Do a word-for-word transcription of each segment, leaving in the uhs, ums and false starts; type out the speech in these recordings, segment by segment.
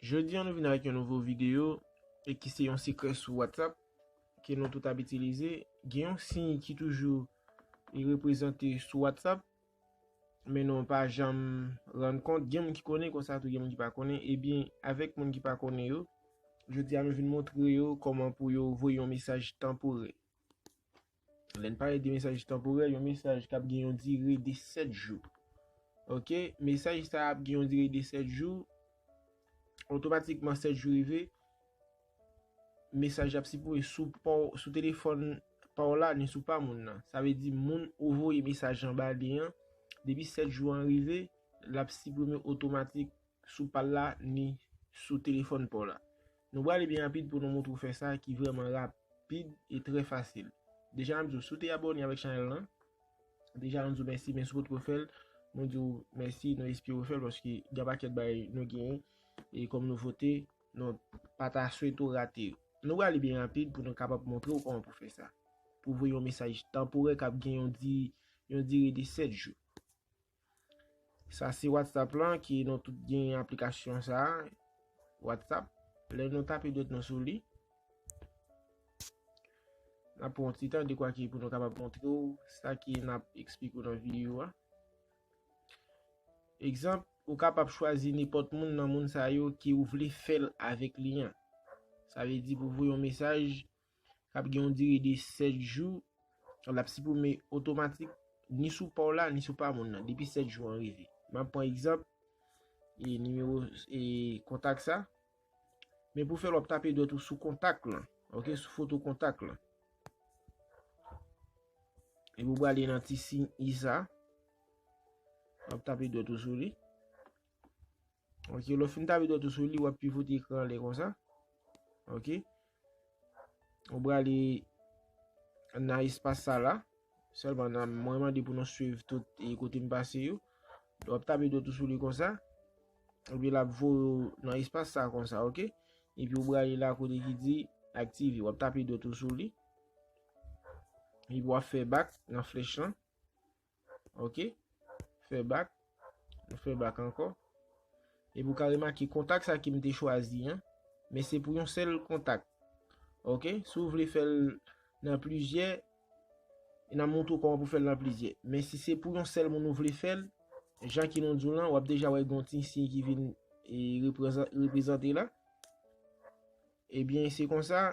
Jodi a nou vin avèk yon nouvo videyo e ki se yon sekrè sou WhatsApp ke nou tout ap itilize. Gen yon siy ki toujou reprezante sou WhatsApp, men nou pa janm rann kont. Gen moun ki konnen konsa tou, gen moun ki pa konnen. Ebyen, avèk moun ki pa konnen yo, jodi a nou vin montre yo kòman pou yo voye yon mesaj tanporè. Lè n pale de mesaj tanporè, yon mesaj k ap gen yon dire de sèt jou. Oke, mesaj sa ap gen yon dire de sèt jou. Otomatikman, sèt jou rive, mesaj ap sipoze sou pa w, sou telefòn pa w la, ni sou pa moun nan. Sa vle di, moun ou voye mesaj anba li an, depi sèt jou an rive, l ap siprime otomatik sou pa l la, ni sou telefòn pa w la. Nou prale byen rapid pou nou montre w fè sa ki vrèman rapid e trè fasil. Deja, n ap di w, si w te abòne avèk chanèl lan, deja, nou di w mèsi, men si w potko fè l, nou di w mèsi, nou espere w fè l, paske gen pakèt bagay nou genyen e kòm nouvote, nou pa ta swete w rate yo. Nou prale byen rapid pou nou kapab montre w kòman pou fè sa. Pou voye yon mesaj tanporè k ap gen yon di-, yon dire de sèt jou. Sa se WhatsApp lan, ki nou tout gen aplikasyon sa, WhatsApp. Lè nou tape dwèt nou sou li, n ap pran yon ti tan dekwa ki pou nou kapab montre w sa ki n ap eksplike w nan videyo a. Egzanp, ou kapab chwazi nenpòt moun nan moun sa yo ke ou vle fè l avèk li an. Sa vle di pou voye yon mesaj k ap gen yon dire de sèt jou, l ap siprime otomatik ni sou pa w la, ni sou pa moun nan, depi sèt jou an rive. M ap pran egzanp, e nimewo, e kontak sa. Men pou fè l, w ap tape dwèt ou sou kontak lan, oke, sou foto kontak lan. Epi w prale nan ti siy i sa. W ap tape dwèt ou sou li. Oke, lè w fin tape dwèt ou sou li, w ap pivote ekran anlè konsa. Oke. Ou prale nan espas sa la. Sèlman nan, mwen mande pou nou swiv tout e kote m pase yo. W ap tape dwèt ou sou li konsa. Epi l ap voye w nan espas sa konsa, oke? Epi ou prale la kote ki di aktive. W ap tape dwèt ou sou li. Epi w ap fè bak nan flèch lan. Oke? Fè bak. Nou fè bak ankò. Epi ou ka remake kontak sa ke m te chwazi an. Men se pou yon sèl kontak. Oke? Si w vle fè l nan plizyè, n a montre w kòman pou fè l nan plizyè. Men si se pou yon sèl moun ou vle fè l, jan ki nou di w lan, w ap deja wè gen yon ti siy ki vin, e, reprezan-, reprezante la. Ebyen, se konsa,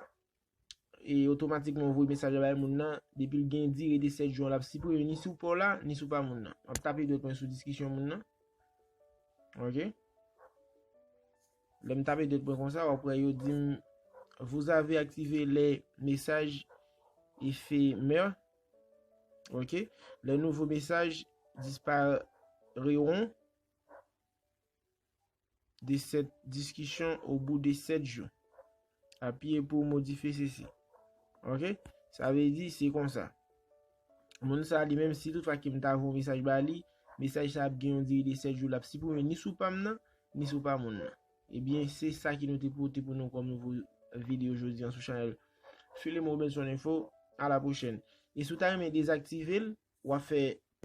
e otomatikman w voye mesaj la bay moun nan, depi l gen dire de sèt jou an, l ap siprime ni sou pa w la, ni sou pa moun nan. M ap tape dwèt mwen sou diskisyon moun nan. Oke? Lè m tape dwèt mwen konsa, w ap wè yo di m, vous avez activé les messages éphémères. Oke? Les nouveaux messages disparaîtront de cette discussion au bout de sept jours. Apiyé pou modifye sesi. Oke? Sa vle di, se konsa. Moun sa li menm, si toutfwa ke m ta voye yon mesaj ba li, mesaj sa ap gen yon dire de sèt jou, l ap siprime ni sou pa m nan, ni sou pa moun nan. Ebyen, se sa ke nou te pote pou nou kòm nouvo videyo jodi an sou chanèl Philem Robinson Info. A la pwochèn. E si w ta renmen dezaktive l, w ap fè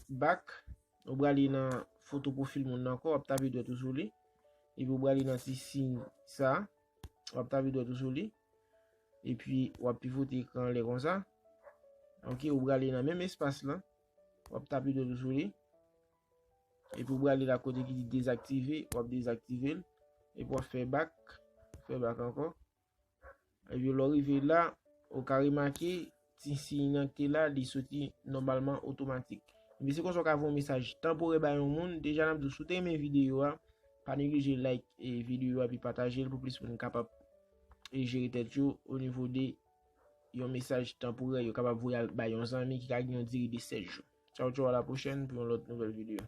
bak, ou prale nan foto pwofil moun nan ankò, w ap tape dwèt ou sou li, epi ou prale nan ti siy sa, w ap tape dwèt ou sou li, epi w ap pivote ekran anlè konsa. Oke, ou prale nan menm espas lan, w ap tape dwèt ou sou li, epi ou prale la kote ki di dezaktive, w ap dezaktive l, epi w ap fè bak, fè bak ankò. Epi lè w rive la, ou ka remake ti siy nan ki te la, li soti nòmalman otomatik. Epi se konsa w ka voye yon mesaj tanporè bay yon moun. Deja n ap di w, si w te renmen videyo a, pa neglije like e videyo a epi pataje l pou plis moun kapab e jere tèt yo o nivo de yon mesaj tanporè yo kapab voye al bay yon zanmi ki ka gen yon dire de sèt jou. Tchaw tchaw, a la pwochèn pou yon lòt nouvèl videyo.